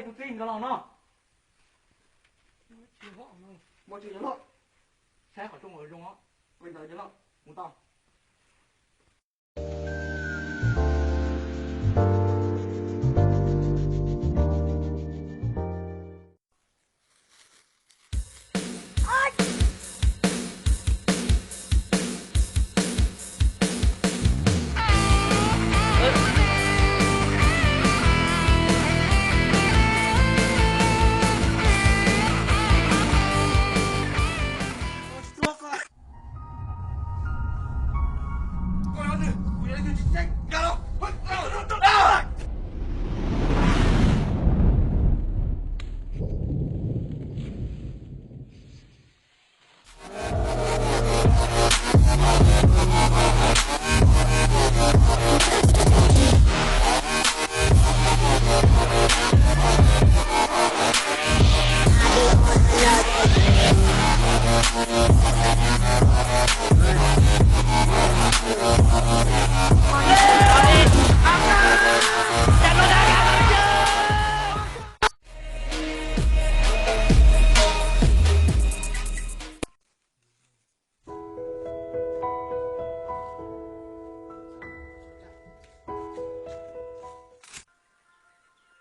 Kuv txib nkawd los no. Muaj tsis yog loj, saib qhov rooj zoo, mus tau.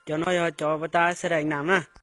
Cov no yog cov pov tas xav daim nam na.